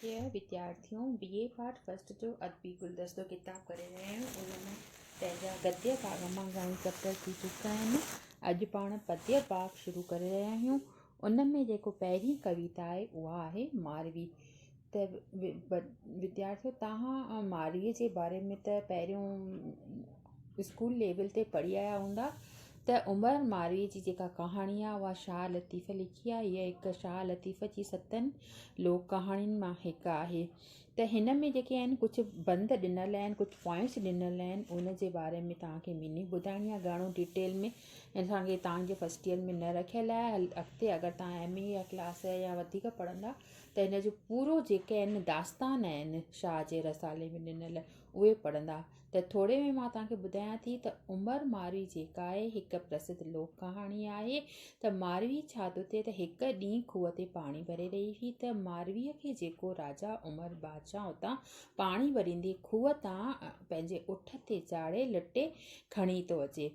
هيء وديارٿيون بي اي part first جو ادبي گلدستو ڪتاب ڪري رهيا آهيون. ان ۾ پنهنجا گديه ڀاڳ مان گهڻي چئپٽر ٿي چڪا آهن. اڄ پاڻ پديه ڀاڳ شروع ڪري رهيا آهيون. ان ۾ جيڪو پهرين ڪويتا آهي اها آهي ماروي. ته وديارٿيو توهان مارويء جي باري ۾ ته پهريون اسڪول ليول تي پڙهي آيا هوندا ته عمر ماروي جي جيڪا ڪهاڻي آهي اها شاهه لطيف لکي آهي. هيء هڪ شاهه لطيف جي ستن لوڪ ڪهاڻين مان هڪ آهي ته هن ۾ جيڪي آهن ڪجهه بند ڏنل آهن ڪجهه پوائنٽس ڏنل آهن ان جي باري ۾ توهان کي ميننگ ٻڌائڻي آهي گهڻو ڊيٽيل ۾ اسان کي توهان جي فرسٽ ايئر ۾ نه رکيل آهي اڳتي اگر توهان ايم اي يا ڪلاس يا وڌيڪ پڙهندا ته هن جو پورو جيڪي آهن داستان آهن شاهه جي رسالي ۾ ڏنل اهي پڙهندا ته ٿوري ۾ مان توهان کي ٻڌايان ٿي ته عمر ماروي جيڪا آهي هڪ پرسڌ لوڪ ڪهاڻي آهي ته ماروي ڇا ٿو ٿئي ته هڪ ڏينهن کوهه تي پاڻي ڀري رهي هئي ته مارويء کي جيڪو راجا عمر بادشاهه اتان پاڻي ڀريندي کوهه تان پنهنجي اٺ تي چاڙهي لٽي کڻي ٿو اچي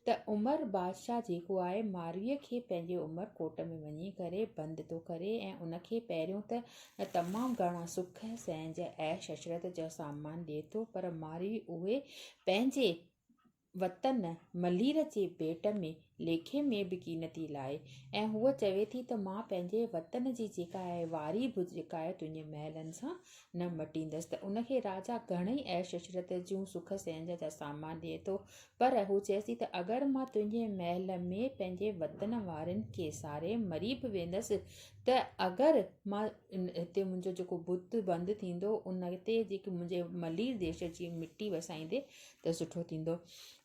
ته عمر بادشاهه جيڪو آهي مارويء کي پنهنجي عمر ڪوٽ ۾ وڃي ڪري بند ٿو ڪري ۽ ان کي پهريون ته تمام گهڻا سک سهنج عيش عشرت جا سامان ڏئي ٿو پر ماروي اهي پنهنجي وطن ملير جي ڀيٽ ۾ ليکي ۾ به ڪين ٿي لاهي ۽ هوء چوي ٿي ته مان پنهنجي وطن جي جيڪا آهي واري به جيڪا آهي تنهنجي محلن سان نه مٽيندس ته ان کي راجا گهڻئي عيش عشرت جون سک سهنج جا سامان ڏئي ٿو پر هو چيس ٿي ته اگر مان تنهنجي محل ۾ پنهنجي وطن وارن کي ساري مري به ويندس ته اگر مان هتي منهنجو جيڪو بت بند ٿيندو ان تي جيڪي منهنجي ملير ديش جي مٽي وسائيندي ته سٺو ٿيندو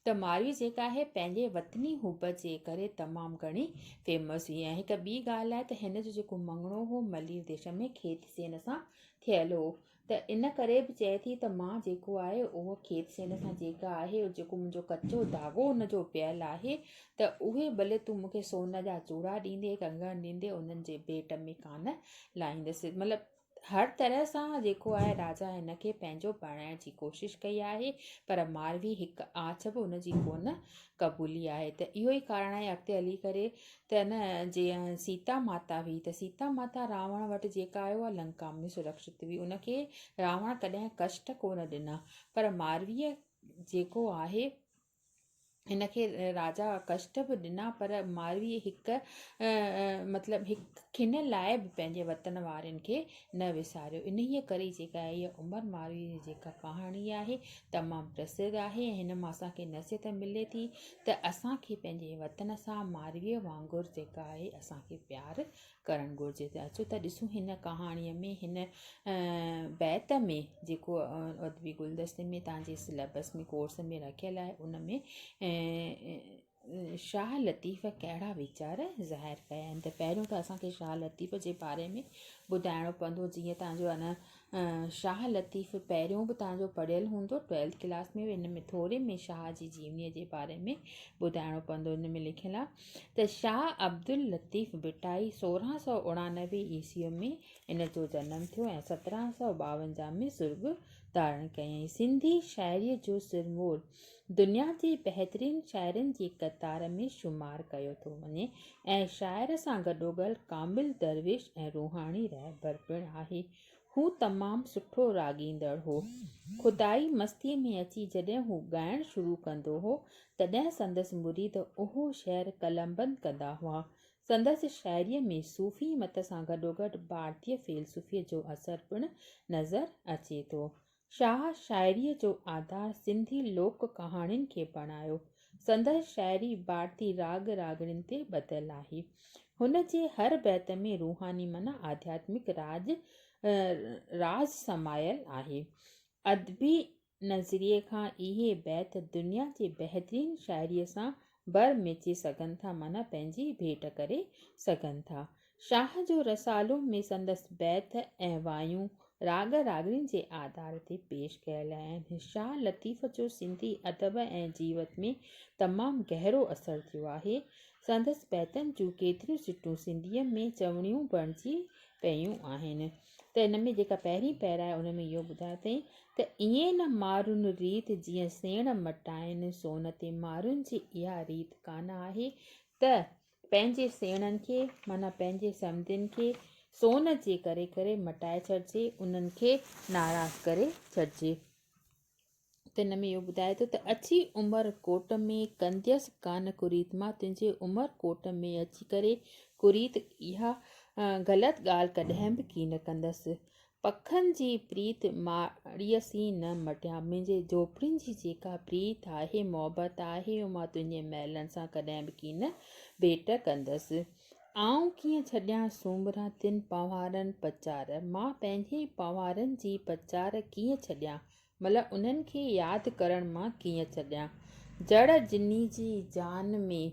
ته ماروي جيڪا آهي پنهنجي وطني حب جي ڪري تمام گهڻي فيمس هئي ۽ هڪ ٻي ڳالهه آهي ته هن جو جيڪو مڱڻو هو ملير ديش ۾ کيت سين سان ٿيل هو ته ان ڪري به چئي ٿي ته مان جيڪو آهي اهو کيت سين سان جيڪا آهي جيڪو منهنجو ڪچو ڌاڳو ان جو پيل آهي ته اهي ڀلي تون مون کي سون جا چوڙا ڏيندي ڪنگڻ ڏيندي انهن جي ڀيٽ ۾ ڪانه لاهيندس مطلب هر طرح سان جيڪو آهي راجا هن کي پنهنجو بڻائڻ جي ڪوشش ڪئي آهي پر ماروي هڪ آڇ به ان جي ڪونه قبولي آهي ته اهو ئي ڪارڻ آهي اڳتي هلي ڪري ته نه جيئن سيتا ماتا هئي ته سيتا ماتا راوڻ وٽ جيڪا آيو اها لنڪا ۾ سرڪشت هئي ان کي راوڻ ڪڏهن ڪشٽ ڪونه ڏنا پر مارويء جيڪو آهي هن کي راجا ڪشٽ به ڏنا پر مارويء هڪ مطلب هڪ کن لاء به پنهنجي وطن وارن کي نه وساريو. انهيء ڪري جيڪا هيء عمر مارويء جي جيڪا ڪهاڻي آهي، تمام پرسڌ آهي ۽ هن مان اسان کي نصيحت ملي ٿي ته اسان کي پنهنجي وطن سان مارويء وانگر جيڪا آهي اسان کي پيار ڪرڻ گهرجي ته اچو ته ڏسون هن ڪهاڻيء ۾ هن بيت ۾ جيڪو ادبي گلدستي ۾ توهان جي سليبس ۾ ڪورس ۾ رکيل آهي ان ۾ شاهه لطيف ڪهڙا ويچار ظاهر ڪيا آهن ته پهريون ته اسان کي شاهه لطيف جي باري ۾ ٻڌائڻو پوندو جيئن توهان جو انا شاهه لطيف پهريون به توهان جو پڙهيل هوندو ٽويلٿ ڪلاس ۾ ان ۾ ٿوري ۾ شاهه جي جيونيء جي باري ۾ ٻڌائڻو پوندو ان ۾ لکيل آهي ته شاهه عبداللطيف ڀٽائي 1689 عيسويء ۾ ان جو جنم ٿيو ۽ 1752 ۾ سرڳ ڌارڻ ڪيائين سنڌي شاعريء جو سرمور دنيا جي بهترين شاعرن جي قطار ۾ شمار ڪيو ٿو وڃي ۽ شاعر سان گڏوگڏ ڪامل درويش ۽ روحاني رهبر پڻ آهي. هو تمام سٺو راڳيندڙ هو. خدائي مستيء ۾ اچي جڏهن هو ڳائڻ شروع ڪندو هو، تڏهن سندس مريد اهو شعر قلمبند ڪندا هئا. سندس شاعريء ۾ صوفي مت سان گڏوگڏ ڀارتي فيلسوفيء جو اثر پڻ نظر اچي ٿو. شاهه شاعريء جو آڌار سنڌي لوڪ ڪهاڻين کي بڻايو. سندس شاعري ڀارتي راڳ راڳڻين تي ٻڌل آهي. هن جي هر بيت ۾ روحاني معنيٰ آڌياتمڪ راڄ راز سمايل آهي. ادبي نظريي کان اهي بيت دنيا جي بهترين شاعريء سان بر ميچي سگهن ٿا معنيٰ پنهنجي ڀيٽ ڪري سگهن ٿا. شاهه جو رسالو ۾ سندس بيت ۽ وايون راڳ راڳڻين جي آڌار تي پيش ڪيل آهن. شاهه لطيف جو سنڌي ادب ۽ جيوت ۾ تمام گهرو اثر ٿيو آهي. سندس بيتن جون ڪيتريون سٽون سنڌيء ۾ چوڻيون بڻجي پيون آهن. ته ان ۾ جيڪا پهرين پيرا آهي ان ۾ اهو ٻڌايو اٿئي ته ائين نه مارن ريت جيئن سيڻ مٽائن سون تي مارن جي اها ريت ڪانه آهي ته پنهنجي سيڻن کي معنيٰ پنهنجي سمڌين کي سون جي ڪري ڪري مٽائي ڇڏجي، انهن کي ناراض ڪري ڇڏجي. ته ان ۾ اهو ٻڌائي ٿو ته اچي عمر ڪوٽ ۾ ڪنديس ڪانه ڪريت مان تنهنجي عمر ڪوٽ ۾ اچي ڪري ڪريت اها غلط ڳالهه ڪڏهن به ڪين ڪندس. پکن جي پريت ماڙيء سين نه مٽيان منهنجي جهوپڙين جي جيڪا پريت آهي محبت آهي اهو مان تنهنجي محلن سان ڪڏهن به ڪين ڀيٽ ڪندس. آئون ڪيئن ڇڏيان سومرا تن پنهوارن پچار، مان پنهنجي پنهوارن جي پچار ڪيئن ڇڏيان، مطلب انهن کي ياد ڪرڻ مان ڪيئن ڇڏيان. جڙ جني جي جان ۾،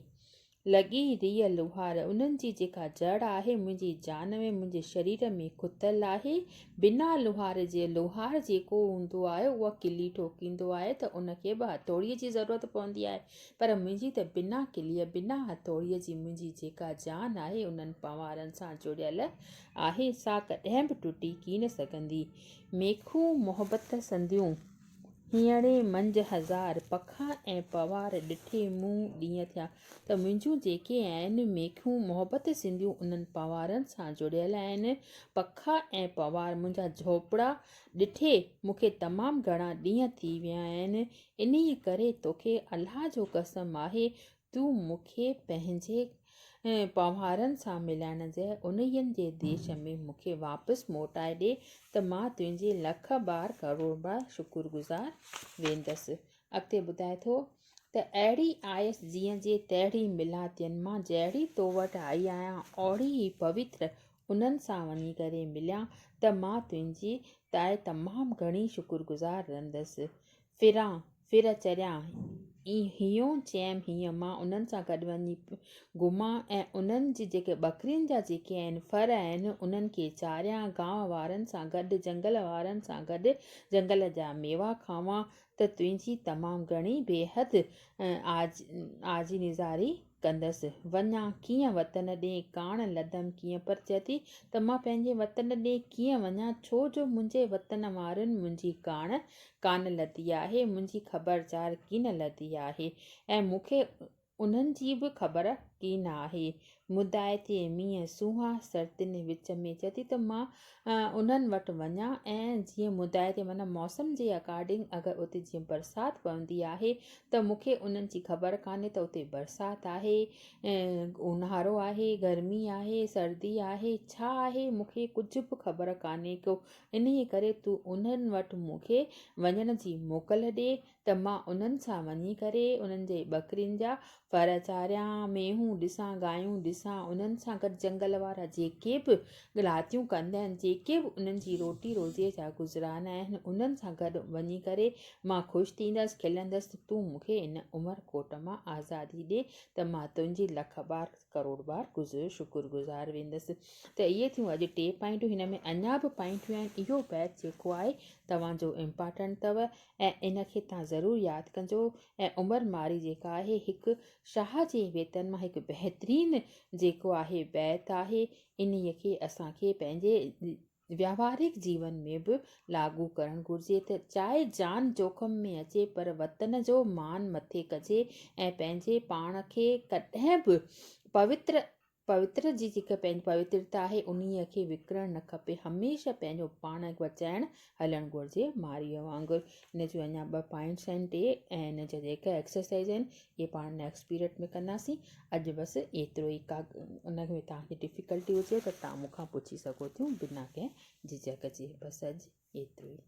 لڳي ريء لوهار، انهن جي جيڪا جڙ آهي منهنجي جان ۾ منهنجي شرير ۾ کتل آهي، بنا لوهار جي، لوهار جيڪو هوندو آهي اهو ڪلي ٺوڪيندو آهي ته ان کي به هٿوڙي جي ضرورت پوندي آهي، پر منهنجي ته بنا ڪليء، بنا هٿوڙيء جي منهنجي جيڪا جان آهي، انهن پنوارن سان جڙيل آهي، سا ڪڏهن به ٽٽي ڪين سگهندي. ميخون محبت سنديون، هينئڙي منجهه هزار، پکا ۽ پنوار ڏٺي مون ڏينهن ٿيا ته منهنجون جيڪي آهن ميخون محبت سنديون انهن پنوارن سان جڙيل آهن، پکا ۽ پنوار منهنجا جهوپڙا ڏٺي مون کي تمام گهڻا ڏينهن ٿي ويا آهن، انهيء ڪري توکي الله جو قسم آهي، تون مون کي پنهنجي پنهوارن سان ملائڻ جي انهين جي ديش ۾ مون کي واپس موٽائي ڏي ته مان تنهنجي لک بار ڪروڙ بار شڪرگذار ويندس. اڳتي ٻڌائي ٿو ته اهڙي آيس جيئن جي تهڙي ملان تين مان جهڙي تو وٽ آئي آهيان اوڙي ئي پوتر انهن سان وڃي ڪري مليان ته مان تنهنجي تاء تمام گهڻي شڪرگذار رهندس. ڦران، ڦر چريان، هينئون چيم هينئن مان انهن سان گڏ وڃي گهمان ۽ انهن جي جيڪي ٻڪرين جا جيڪي آهن ڦر آهن انهن کي چاريان، گانء وارن سان گڏ جنگل وارن سان گڏ جنگل جا ميوا کاوان ته تنهنجي تمام گهڻي بيحد آجي نظاري ڪندس. وڃان ڪيئن وطن ڏي، ڪاڻ لڌم ڪيئن پر چئي ٿي ته مان پنهنجي وطن ڏي ڪيئن وڃان، ڇو جو منهنجي وطن وارن منهنجي ڪاڻ ڪانه لڌي آهي، منهنجي خبر چار ڪين لڌي آهي ۽ مون کي انهن جي به خبر ڪين آهي. مدائي ٿئي مينهن سونهان سرتين وچ ۾. چئي ٿي ته مان انهن وٽ وڃان ۽ جيئن مدائي ٿئي معنيٰ موسم جي اڪارڊنگ اگر اتي جيئن برسات پوندي آهي ته مون کي انهن جي خبر ڪانهي ته اتي برسات آهي اونهارو آهي گرمي آهي سردي آهي ڇا آهي مون کي ڪجهه به خبر ڪانهي ڪو انهيء ڪري تون انهن وٽ مون کي وڃڻ جي موڪل ڏي ته مان انهن سان وڃي ڪري انهن جي ٻڪرين جا ڦر چاريان، مينهون ڏسان، گايون ڏسان، انهن سان گڏ جنگل وارا جيڪي به ڳلاتيون ڪندا آهن، جيڪي به انهن جي روٽي روزيء جا گذران آهن، انهن سان گڏ وڃي ڪري مان خوش ٿيندس، کلندس، تون مون کي ان عمر ڪوٽ مان آزادي ڏي ته مان تنهنجي لک بار ڪروڙ بار گذر شڪر گذار ويندس. ته اهي ٿيون اڄ ٽي پوائنٽون، هن ۾ اڃا به پوائنٽون آهن، اهو بيچ جيڪو آهي توهان جو امپارٽنٽ اٿو ۽ ان کي توهان ضرور ياد ڪجو ۽ عمر مارئي جيڪا آهي هڪ شاهه جي بيتن مان هڪ بهترين جيڪو آهي بيت آهي انهيء کي اسان کي پنهنجي ويوهارڪ جيون ۾ به لاڳو ڪرڻ گهرجي ته چاهي جان جوکم ۾ اچي پر وطن جو مان مٿي ڪجي ۽ پنهنجي پاڻ کي ڪڏهن به پوتر پوتر جي جيڪا پنهنجي پوترتا آهي انهيء کي وڪڻڻ نه کپي. هميشه پنهنجو پاڻ بچائڻ هلڻ گهرجي. مارئيء وانگر ان جون اڃا ٻه پوائنٽس آهن ٽي ۽ ان جا جيڪا ايڪسرسائيز آهن اهي پاڻ نيڪسٽ پيريڊ ۾ ڪنداسين. اڄ بس ايترو ئي ڪا ان ۾ توهان کي ڊفيڪلٽي هجي ته توهان مون کان پڇي سگهو ٿيون بنا ڪنهن جهجهڪ جي. بس اڄ ايترو ئي.